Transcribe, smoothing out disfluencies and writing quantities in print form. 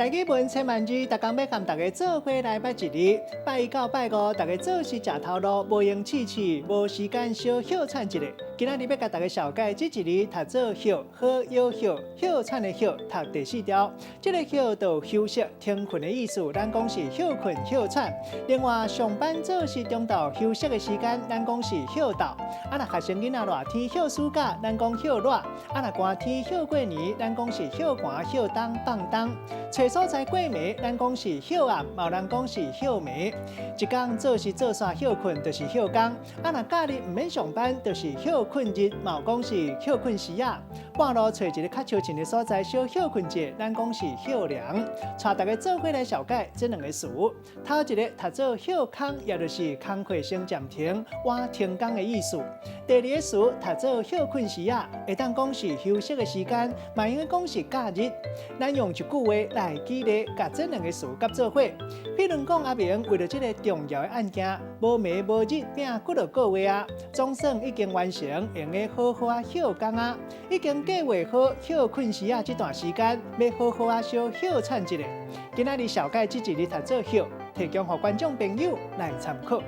台語文千萬字，逐工欲佮大家做伙來捌一字。拜一到拜五，大家做時食頭路，無閒試試，無時間小歇喘一下。今仔日欲共大家紹介這一字，讀做歇，好藥歇，歇喘的歇，讀第四調。這个歇就休息、停睏的意思，咱講是歇睏、歇喘。另外，上班做事中晝休息的時間，咱講是歇晝。啊，若學生囡仔熱天歇暑假，咱講歇熱。啊，若寒天歇過年，咱講是歇寒、歇冬、放冬。揣所在過暝，咱講是歇暗，嘛有人講是歇暝。一工做事做煞歇睏，就是歇工。啊，若假日毋免上班，就是歇睏日，嘛有講是歇睏時仔。半路揣一个較相凊的所在小歇睏者，咱講是歇涼。帶大家做伙來紹介這兩个詞。頭一个讀做歇空，也就是工課先暫停、倚停工的意思。第二个詞讀做歇睏時仔，會當講是休息的時間，嘛會用講是假日。咱用一句話來舉例，共這兩个詞佮做伙。譬如講，阿明為著這个重要的案件，無暝無日拚幾落個月啊，總算已經完成，會用得好好仔歇工啊，已經計劃好歇睏時仔這段時間，欲好好仔小歇喘一下。今仔日紹介這一字讀做歇，提供予觀眾朋友來參考。